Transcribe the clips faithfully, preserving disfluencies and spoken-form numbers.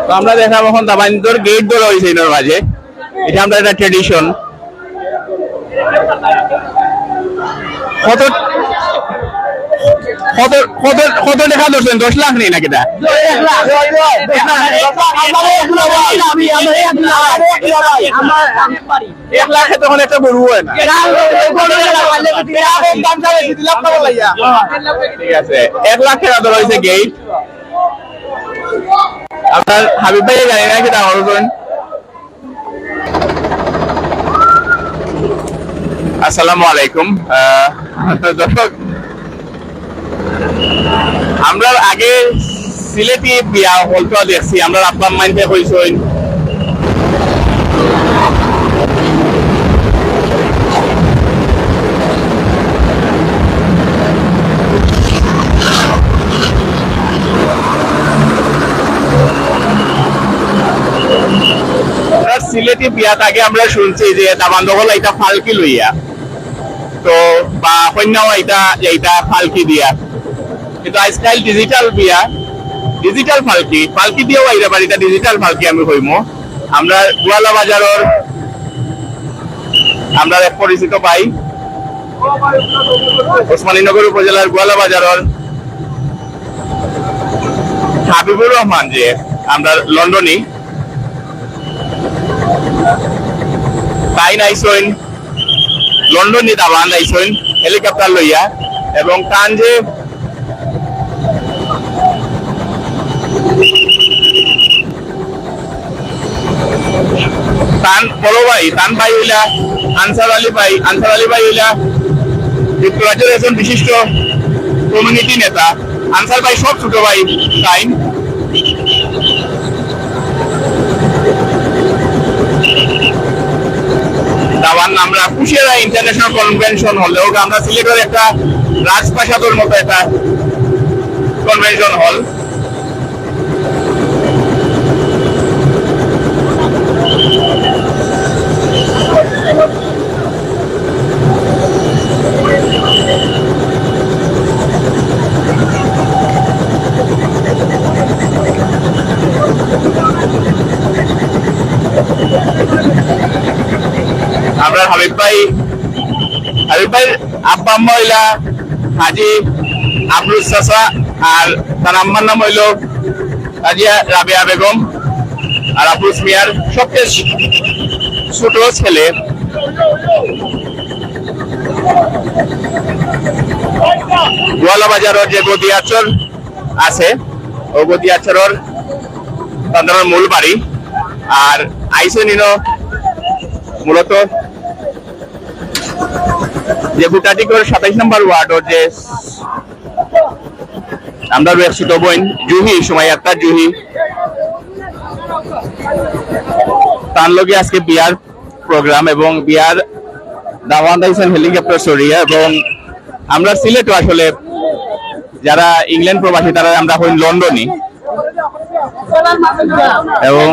তো আমরা দেখলাম এখন দাবাইন্তর গেট ধরা হইছে ইনোর মাঝে। এটা আমরা একটা ট্রেডিশন। কত, কত, কত, কত টাকা ধরছেন? দশ লাখ নেই নাকি এটা? এক লাখে তখন একটা গরু হয় না। ঠিক আছে, এক লাখ টাকা ধরা হইছে গেট। আপনার হাবিব ভাই জানি না কি দাম করবেন। আসসালামু আলাইকুম। আহ, দর্শক, আমরা আগে সিলেটি বিয়া হলটা দেখছি, আমরা আব্বা মাইনতে কইছইন। আমরা সিলেটি বিয়াত আগে আমরা শুনছি যে দামান দখল এটা ফালকি লইয়া, তো বা কন্যাও এটা, এটা ফালকি দিয়া, কিন্তু আজকাল ডিজিটাল বিয়া, ডিজিটাল ফালকি, ফালকি দিয়েও আইরা পারে, এটা ডিজিটাল ফালকি আমি কইমু। আমরা গোয়ালা বাজারর, আমরা এক পরিচিত ভাই, ওসমানীনগর উপজেলার গোয়ালা বাজারর হাবিবুর রহমান, যে আমরা লন্ডনি, তাইন আইছইন, লন্ডনি দাবান আইছইন হেলিকপ্টার লইয়া, এবং তান যে তান বড় ভাই, তান ভাই হইলা আনসার আলী ভাই। আনসার আলী ভাই হইলা যুক্তরাজ্যের একজন বিশিষ্ট কমিউনিটি নেতা। আনসার ভাই সব ছোট ভাই তাইন। দাবান আমরা কুশিয়ারা ইন্টারন্যাশনাল কনভেনশন হলে, ওকে আমরা সিলেটের একটা রাজপ্রাসাদের মতো একটা কনভেনশন হল। আমরা হাবিব ভাই, হাবিব ভাই আব্বা আম্মা হইলা হাজি আফরোজ চাচা, আর তার আম্মার নাম হইল হাজিয়া রাবেয়া বেগম, আর আফরোজ মিয়ার সবচেয়ে ছোট ছেলে। গোয়ালা বাজারর যে গদিয়াচর আছে, ও গদিয়াচরর তাদের মূল বাড়ি। আর আইসে নিন মূলত যে গুটাটিকর সাতাইশ নম্বর ওয়ার্ডর যে আমরা রয়েছি তো বোন জুহি, সময় একটা জুহি, তার লগে আজকে বিয়ার প্রোগ্রাম এবং বিয়ার দাওয়াত আইছেন হেলিকপ্টার সরিয়া। এবং আমরা সিলেটও আসলে যারা ইংল্যান্ড প্রবাসী, তারা আমরা হইন লন্ডনি। এবং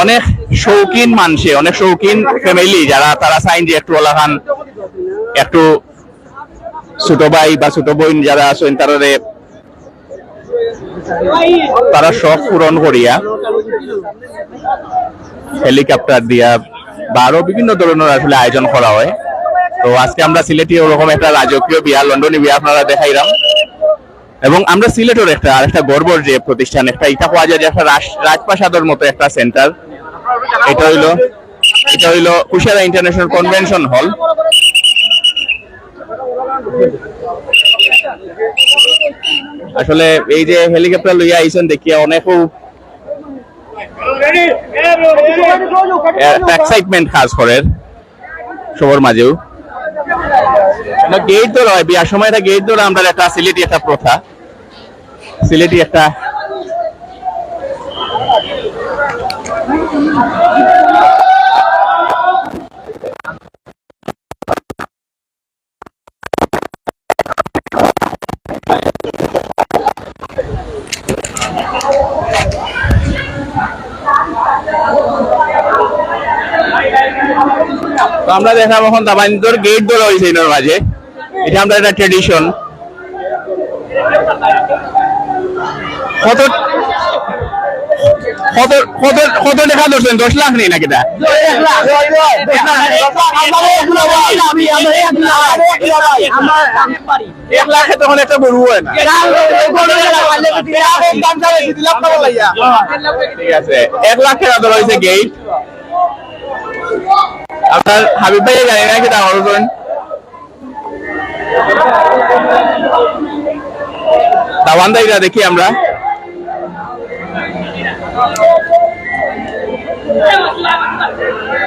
অনেক শৌখিন মানষে, অনেক শৌখিন ফ্যামিলি, যারা তারা চাইন যে একটু ওলাখান, একটু ছোট ভাই বা ছোট বোন যারা আছেন, তারারে, তারা শখ পূরণ করিয়া হেলিকপ্টার দিয়া বা আরো বিভিন্ন ধরনের আসলে আয়োজন করা হয়। তো আজকে আমরা সিলেটি ওরকম একটা রাজকীয় বিয়া, লন্ডনি বিয়া আপনারা দেখাইলাম। এবং আমরা সিলেটের একটা আরেকটা গর্বর যে প্রতিষ্ঠান, একটা ইটা কওয়া যায় যে একটা রাজ-, রাজপ্রাসাদের মতো একটা সেন্টার। এটা হইলো, এটা হইলো কুশিয়ারা ইন্টারন্যাশনাল কনভেনশন হল। আসলে এই যে হেলিকপ্টার লইয়া আইছেন দেখিয়া অনেক একটা এক্সাইটমেন্ট কাজ করে সবার মাঝেও। না, গেট ধরা হয়, বিয়ার সময় একটা গেট ধরা আমরা একটা সিলেটি একটা প্রথা, সিলেটি একটা। তো আমরা দেখলাম এখন দাবাইন্তর গেট ধরা হয়েছে এটার মাঝে, এটা আমরা একটা ট্রেডিশন। কত, কত, কত, কত টেকা ধরছইন? দশ লাখ নি নাকি তা? এক লাখে তখন একটা গরু হয় না। ঠিক আছে, এক লাখ টেকা ধরা হয়েছে গেট। আপনার হাবিব ভাই জানি না কি দাম করবেন। দাওয়ান দাইরা দেখি আমরা।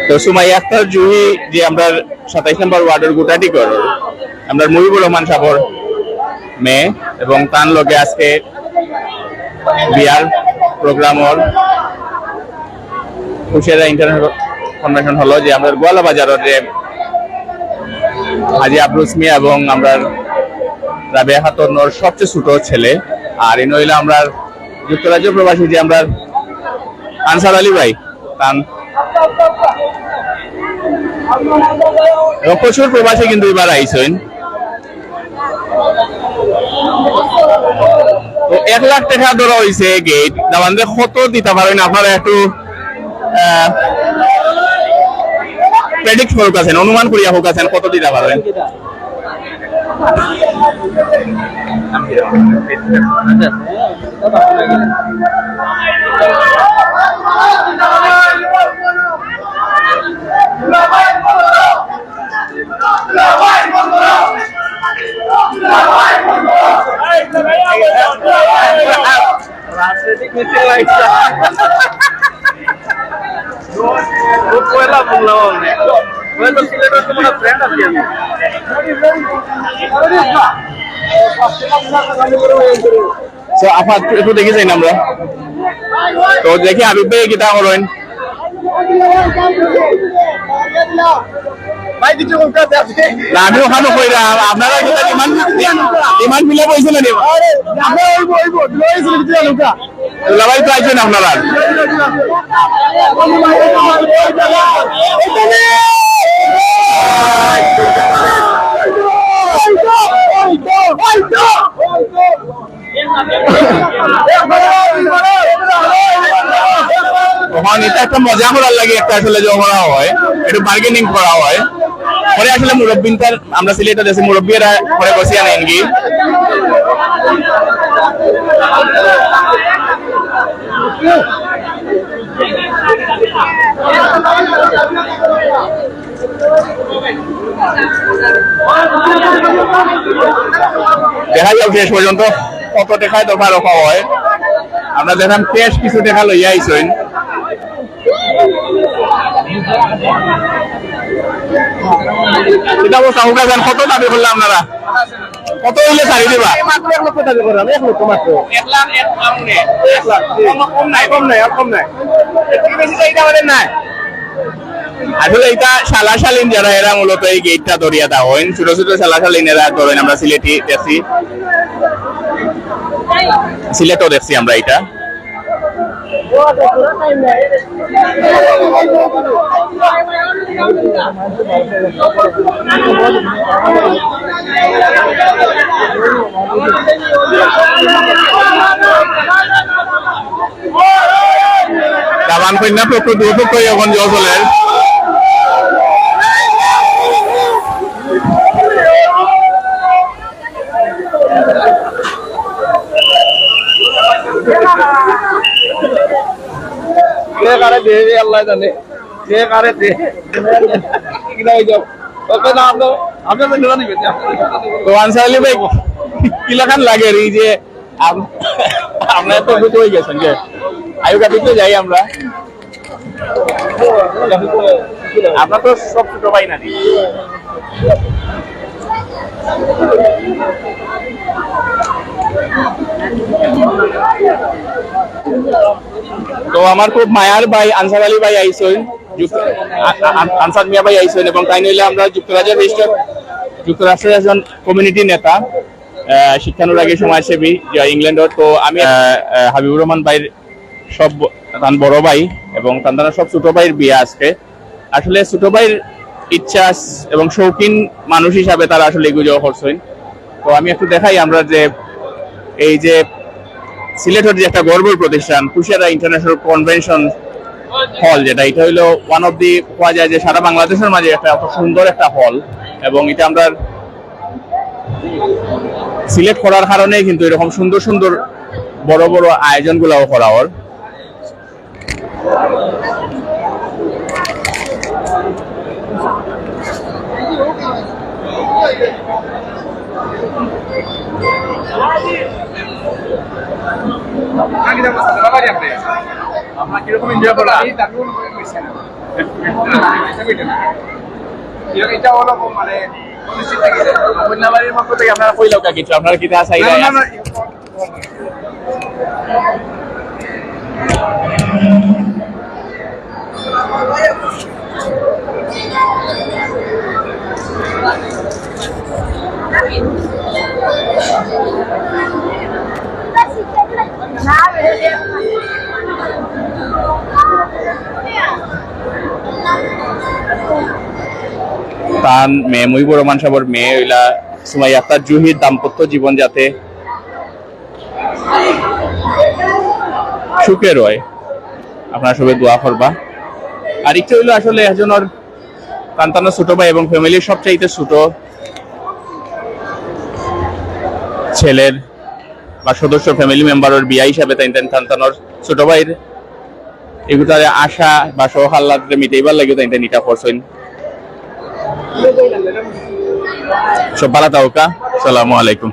তো সুমাইয়া আক্তার জুহি যে আমরা সাতাইশ নম্বর ওয়ার্ডের গুটাটি করর, আমরা মুজিবুর রহমান সাবর মেয়ে, এবং তার লগে আজকে বিয়ার প্রোগ্রামর খুশিয়ারা ইন্টারন্যাশনাল কনভেনশন হলো যে আমরা গোয়ালা বাজারের যে হাজি আফরোজ মিয়া এবং আমরা রাবেয়া খাতুনর সবচেয়ে ছোট ছেলে। আর ইনো হইলো আমরা যুক্তরাজ্য প্রবাসী যে আমরা আনসার আলী ভাই, তান এবং প্রচুর প্রবাসী কিন্তু এবার আইসইন। তো এক লাখ টাকা ধরা হইছে গেট। দামান্দে কত দিতে পারবেন আপনারা একটু, আহ, প্রেডিক্ট করুক আছেন, অনুমান করিয়া হোক আছেন, কত দিতে পারবেন? রাজনৈতিক মিছিল লাগছে। খুব পয়লা শুনলাম আমি। হয়তো সিলেটের কোনো ফ্রেন্ড আছে আমি। So, আপাতত একটু দেখি যাই না আমরা। তো দেখি হাবিব ভাই কিতা করেন। ভাই, কিছু কইতে আছে? না, আমি ওখানে কই না, আপনারা কিতা ডিমান্ড, ডিমান্ড মিলে বলছিলেন এবার। আরে, আমরা ওই, ওই, ওই, ওই, ওই, ওই, ওই, দুলাভাই তো আইছেন আপনারা। তখন এটা একটা মজা করার লাগে, একটা আসলে যে করা হয়, একটু বার্গেনিং করা হয়। পরে আসলে মুরব্বিনতার আমরা সিলেটে দেশে মুরব্বীরা পরে বসিয়া নেন কি। দেখা যাক শেষ পর্যন্ত কত টাকায় দফা রফা হয়। আমরা দেখলাম ক্যাশ কিছু টাকা লইয়া আইসইন। এটা অবস্থা, হুকা খান, কত দাবি করলে আপনারা? কত হইলে ছাড়ি দিবা? মাত্র এক লক্ষ দাবি করলাম, এক লক্ষ মাত্র। এক লাখ, এক পাউন্ডে। এক লাখ, জি। কম, কম নাই, কম নাই, আর কম নাই। এর থেকে বেশি চাইতে আমাদের নাই। আসলে এটা শালা শালিন যারা, এরা মূলত এই গেটটা ধরিয়া দা হইন, ছোট ছোট শালা শালিন এরা ধরেন, আমরা সিলেটি দেখছি, সিলেটও দেখছি আমরা এটা। দামান কন্যা পক্ষ দুই পক্ষ এখন জল চলের। কে কারে দে, আল্লাহ জানে। কে কারে দে। কিনা হয়ে যাও। তবে না, আমরা, আমরা তো নিলাম নিবে। তো আনসার আলী ভাই, কিলাখান লাগে এই যে আম-, আমরা তো দুটো হয়ে গেছেন যে আয়ুকা দিতে যাই আমরা। আপনার তো সব ছোট ভাই নাকি? তো আমার খুব মায়ার ভাই আনসার আলী ভাই আইসইন, যুক্ত-, আ-, আ-, আনসার মিয়া ভাই আইসইন, এবং তাইন হইলে আমরা যুক্তরাজ্যের রেজিস্টার, যুক্তরাষ্ট্রের একজন কমিউনিটি নেতা, আহ, শিক্ষানুরাগী সমাজসেবী, যা ইংল্যান্ডর। তো আমি, আহ, আহ, হাবিবুর রহমান ভাইর সব ব-, তান বড় ভাই এবং তান তান সব ছোট ভাইর বিয়া আজকে। আসলে ছোট ভাইর ইচ্ছা আস-, এবং শৌখিন মানুষ হিসাবে তারা আসলে এগুলো করছেন। তো আমি একটু দেখাই আমরা যে এই যে সিলেটের যে একটা গর্বের প্রতিষ্ঠান কুশিয়ারা ইন্টারন্যাশনাল কনভেনশন হল, যেটা, এটা হইলো ওয়ান অফ দি, কওয়া যায় যে সারা বাংলাদেশের মাঝে একটা এত সুন্দর একটা হল, এবং এটা আমরা সিলেক্ট করার কারণেই কিন্তু এরকম সুন্দর সুন্দর বড় বড় আয়োজনগুলাও করা হয়। আপনারা কিরকম এনজয় করলেন? এটা অন্যবাড়ির পক্ষ থেকে আপনারা কইলাও কা কিছু, আপনারা কিতা চাইরা? তান মেয়ে, মুজিবুর রহমান সাহেবর মেয়ে হইলা সুমাইয়া আক্তার জুহির দাম্পত্য জীবন যাতে সুখে রয়, আপনারা সবাই দোয়া করবা। আর ইচ্ছা হইলো আসলে একজনের তান তান ছোট ভাই এবং ফ্যামিলির সবচাইতে ছোট ছেলের বা সদস্য, ফ্যামিলি মেম্বারের বিয়া হিসাবে তাইন তান তান তানোর ছোট ভাইর এগুতারে আশা বা শখ আহ্লাদ মিটাইবার লাগিও তাইন তান ইটা করছইন। সব ভালা থাকউক্কা। আসসালামু আলাইকুম।